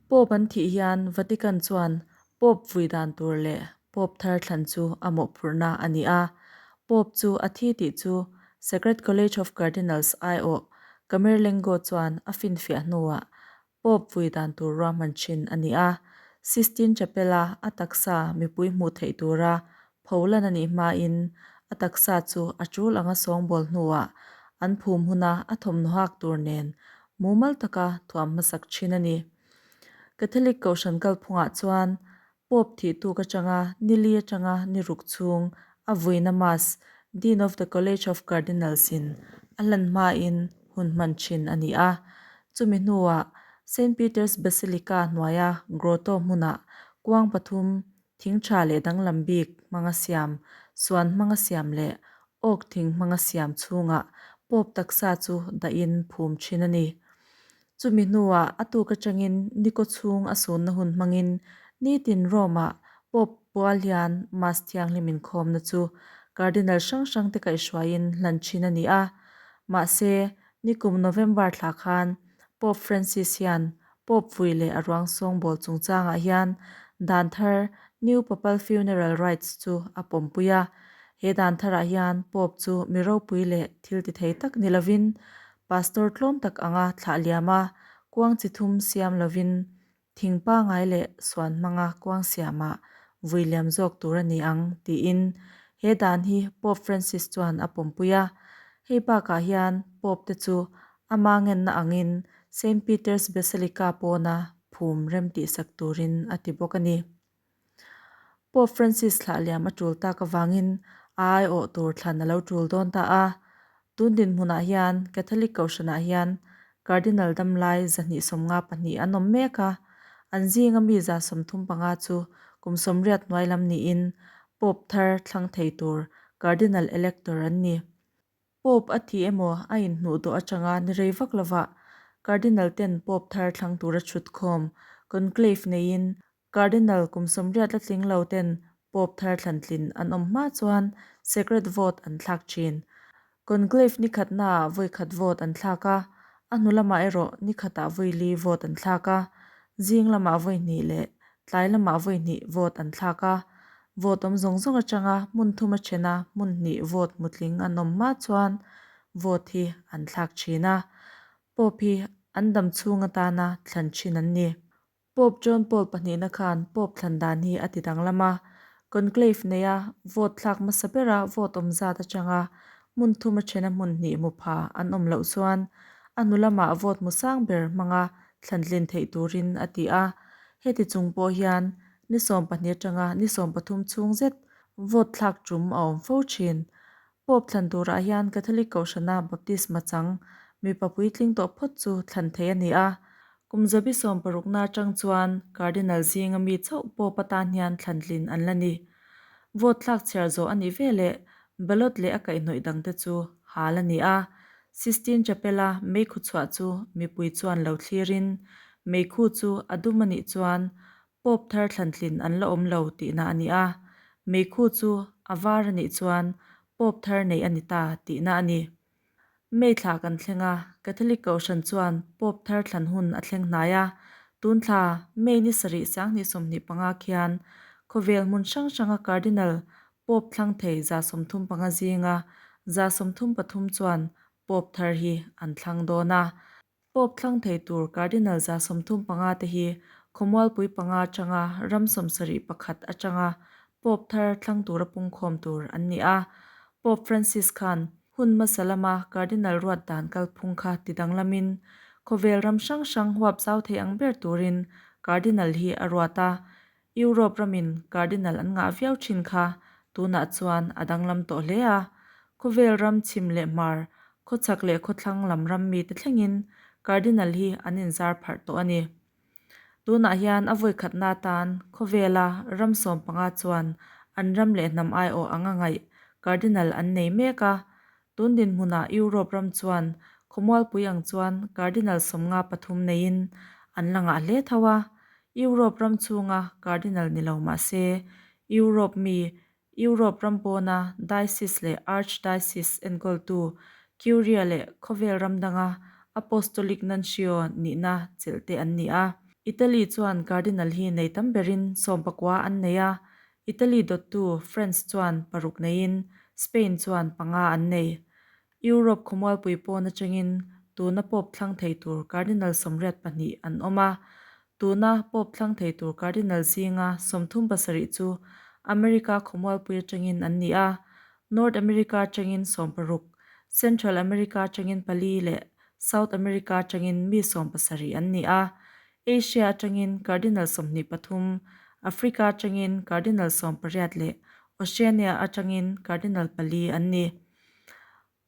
Pope an thih hian Vatican chuan Pope vui dan tur leh Pope thar thlan chu a mawhphurhna a ni a. Pope chu a thi tih chu Sacred College of Cardinals aiawh Camerlengo chuan a finfiah hnuah Pope vui dan tur ruahman thin a ni a. Sistine Chapel-a a taksa mipui hmuh theih tura pholan a nih hmain a taksa chu a tul anga sawngbawl hnuah an phum huna a thawmhnaw hak tur nen mumal taka thuam hmasak thin a ni. Catholic Kohhran kalphungah chuan Pope thih tuk atanga ni li atanga ni ruk chhung a vuina Mass Dean of the College of Cardinals in a hlan hmain hun hman thin a ni a. Chumi hnuah Saint Peter's Basilica hnuaia grotto hmunah kuang pathum thing tha leh danglam bik hmanga siam, suan hmanga siam leh awk thing hmanga siam chhungah Pope taksa chu dahin phum thin a ni. Chumi hnuah a tuk atangin ni kaw chhung a sunna hun hmangin nitin Rome-ah Pope pual hian Mass thianghlim inkhawmna chu Cardinal hrang hrangte kaihhruaiin hlan thin a ni a. Mahse, nikum November thla khan Pope Francis hian Pope vui leh a ruang sawngbawl chungchangah hian dan thar New Papal Funeral Rites chu a pawmpui a. He dan tharah hian Pope chu mi ropui leh thil ti thei tak ni lovin Pastor tlawm tak anga thlah liam a, kuang chi thum siam lovin thing pangai leh suan hmanga kuang siamah vui liam zawk tur a ni ang, tiin he dan hi Pope Francis chuan a pawmpui a. Hei bakah hian Pope te chu ama ngenna angin Saint Peter's Basilica pawna phum rem tihsak turin a ti bawk a ni. Pope Francis thlah liam a tul tak avangin a aiawh tur thlan a lo tul dawn ta a. Tun dinhmunah hian Catholic Kohhranah hian Cardinal damlai 252 an awm mek a, an zinga mi 135 chu kum 80 hnuai lam niin Pope thar thlang thei tur Cardinal Elector an ni. Pope a ti emaw a inhnuh dawh atanga ni rei vak lovah Cardinal ten Pope thar thlang tura chhutkhawm, conclave, neiin Cardinal kum 80 la tling lo ten Pope thar thlantlin an awm hma chuan secret vote an thlak thin. Conclave ni khatnaah vawi khat vote an thlak a, a hnu lamah erawh ni khatah vawi li vote an thlak a, zing lamah vawi hnih leh tlai lamah vawi hnih vote an thlak a. Vote awm zawng zawng atanga hmun thum a then a, hmun hnih vote mutling an awm hma chuan vote hi an thlak thin a. Pope hi an dam chhung atana thlan thin an ni. Pope John Paul pahnihna khan Pope thlan dan hi a ti danglam a, conclave neia vote thlak hmasa bera vote awm zat atanga hmun thum a thena hmun hnih hmu pha an awm loh chuan a hnu lamah vote hmu sang ber hmanga thlan tlin theih turin a ti a. Heti chung pawh hian ni 12 atanga ni 13 chhung zet vote thlak tum a awm fo thin. Pope thlan turah hian Catholic Kohhrana baptisma chang mipa puitling tawh phawt chu thlan thei a ni a. Kum zabi sawmparukna atang chuan Cardinal zinga mi chauh Pope atan hian thlan tlin an la ni. Vote thlak chhiar zawh a nih veleh ballot leh a kaihhnawih dangte chu hal a ni a. Sistine Chapel-a meikhu chhuah chu mipui chuan lo thlirin meikhu chu a dum a nih chuan Pope thar thlantlin an la awm lo tihna a ni a, meikhu chu a var a nih chuan Pope thar neih a ni ta tihna a ni. May thla kan thleng a, Catholic Kohhran chuan Pope thar thlan hun a thleng hnai a, tun thla May ni sarih 2025 khian khawvel hmun hrang hranga Cardinal Pope thlang thei 35 zinga 33 chuan Pope thar hi an thlang dawn a. Pope thlang thei tur Cardinal 35 te hi khawmualpui panga atanga ram 71 atanga Pope thar thlang tura pungkhawm tur an ni a. Pope Francis khan hun hmasa lama Cardinal ruat dan kalphung kha ti danglamin khawvel ram hrang hrang huap zau thei ang ber turin Cardinal hi a ruat a. Europe ramin Cardinal an ngah viau thin kha tunah chuan a danglam tawh hle a. Khawvel ram chhim leh hmar, khawchhak leh khawthlang lam ram mite thlengin Cardinal hi an inzar pharh tawh a ni. Tunah hian a vawi khatna atan khawvela ram 15 chuan an ram leh hnam aiawh anga ngaih Cardinal an nei mek a. Tun dinhmunah Europe ram chuan khawmualpui ang chuan Cardinal 53 neiin an la ngah hle tho a. Europe ram chhunga Cardinal ni lo mah se Europe mi Europe ram pawna Diocese leh Archdiocese enkawltu Curia leh khawvel ram danga Apostolic Nuncio nihna chelh te an ni a. Italy chuan Cardinal hi nei tam berin sawmpakua an nei a, Italy dawttu France chuan paruk neiin Spain chuan panga an nei. Europe khawmualpui pawn atangin tuna Pope thlang thei tur Cardinal 82 an awm a, tuna Pope thlang thei tur Cardinal zinga 37 chu America khawmualpui atangin an ni a, North America atangin 16, Central America atangin pali leh South America atangin mi 17 an ni a, Asia atangin Cardinal 23, Africa atangin Cardinal 18 leh Oceania atangin Cardinal pali an ni.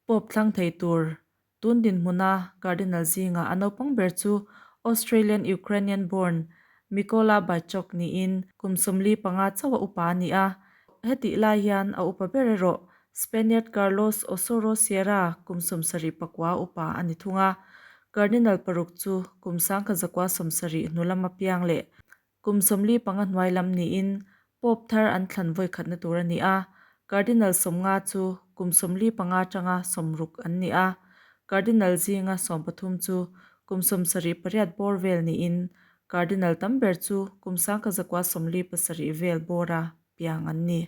Pope thlang thei tur tun dinhmuna Cardinal zinga a naupang ber chu Australian Ukrainian born Mykola Bychok niin kum 45 chauh a upa a ni a. Hetih lai hian a upa ber erawh Spaniard Carlos Osoro Sierra kum 79 upa a ni thung a. Cardinal paruk chu kum 1970 hnu lama piang leh Kum 45 hnuai lam niin Pope thar an thlan vawi khatna tur a ni a, Cardinal 50 chu kum 45 atanga 60 an ni a, Cardinal zinga 13 chu kum 78 bawr vel niin Cardinal tam ber chu kum 1947 vel bawra piang an ni.